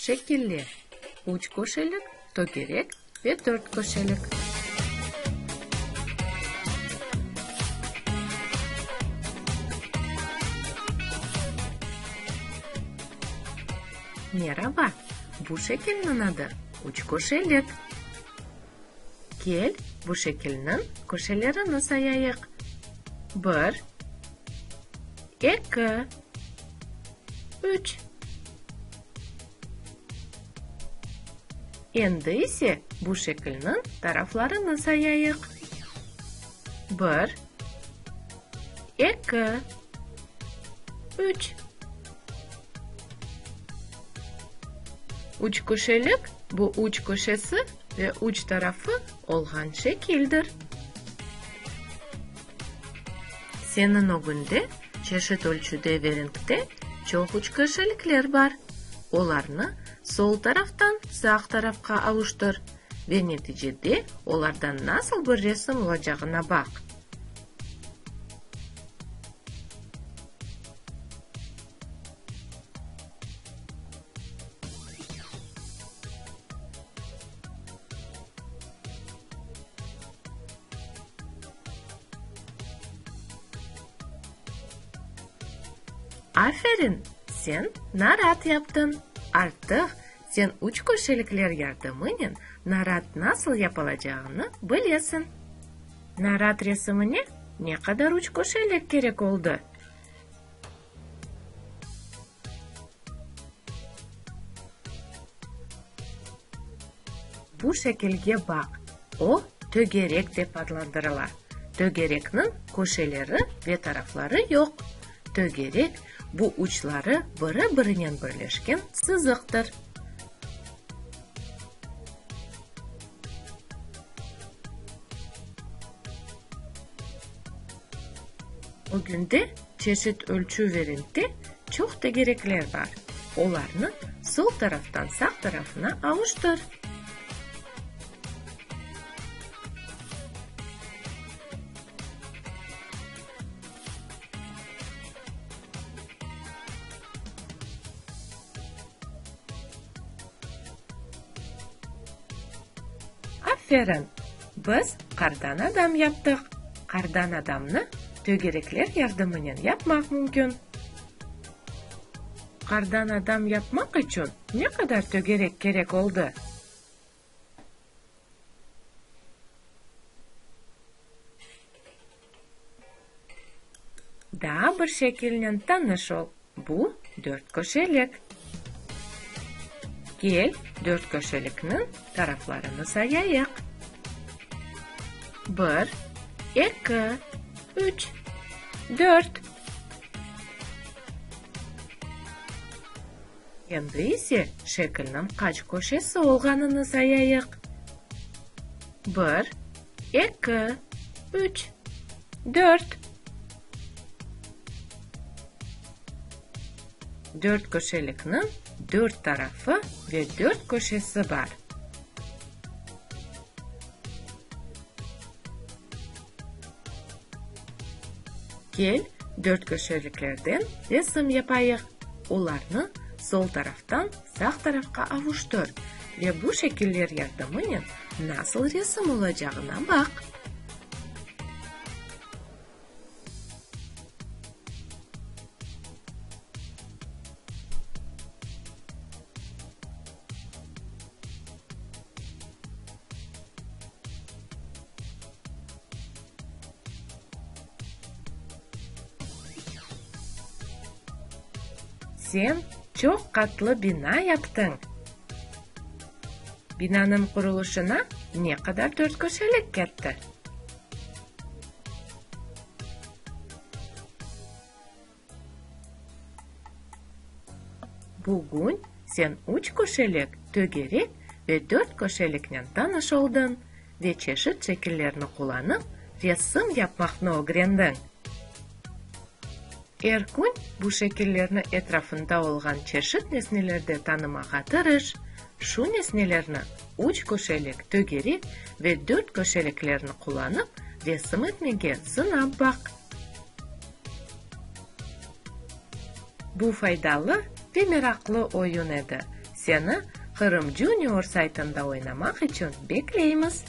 Şekiller, üçköşelik, tögerek ve dörtköşelik. Meraba! Bu şekilniñ adı üçköşelik. Kel, bu şekilniñ köşelerini sayayıq. Bir, eki, üç. Endi ise bu şekilniñ taraflarını sayayıq. Bir, eki, üç. Üçköşelik, bu üç köşesi ve üç tarafı olğan şekildir. Seniñ ögünde çeşit ölçüde ve renkte çoq üçköşelikler bar. Olarnı sol taraftan sağ tarafqa avuştır ve neticede olardan nasıl bir resim olacağına baq. Aferin, sen narat yaptıñ! Artıq sen üçköşelikler yardımınen narat nasıl yapılacağını bilesiñ. Narat resimine ne qadar üçköşelik kerek oldı? Bu şekilge baq, o, tögerek dep adlandırıla. Tögerekniñ köşeleri ve tarafları yoq. Tögerek, bu uçları biri-birinen birleşken sızıqtır. Ögünde çeşit ölçü ve renkte çoq tegerekler bar. Olarnı sol taraftan sağ tarafına avuştır. Aferin! Biz qardan adam yaptıq. Qardan adamnı tögerekler yardımınen yapmaq mümkün. Qardan adam yapmaq içün ne qadar tögerek kerek oldı? Daa bir şekilnen tanış ol, bu dörtköşelik. Kel, dörtköşelikniñ taraflarını sayayıq. Bir, eki, üç, dört. Endi ise şekilniñ qaç köşesi olğanını sayayıq. Bir, eki, üç, dört. Dörtköşelikniñ dört tarafı ve dört köşesi bar. Kel, dörtköşeliklerden resim yapayıq. Olarnı sol taraftan sağ tarafqa avuştır ve bu şekiller yardımınen nasıl resim olacağına baq. Sen çoq qatlı bina yaptıñ. Binanıñ qurulışına ne qadar dörtköşelik ketti? Bugün sen üçköşelik, tögerek ve dörtköşeliknen tanış oldıñ ve çeşit şekillerni qullanıp, resim yapmaqnı ögrendiñ. Er kün bu şekillerni etrafında olğan çeşit nesnelerde tanımağa tırış. Şu nesnelerni üçköşelik, tögerek ve dörtköşeliklerni qullanıp, resim etmege sınap baq. Bu faydalı. ve meraqlı oyun edi. Seni Qırım Junior saytında oynamaq içün bekleymiz!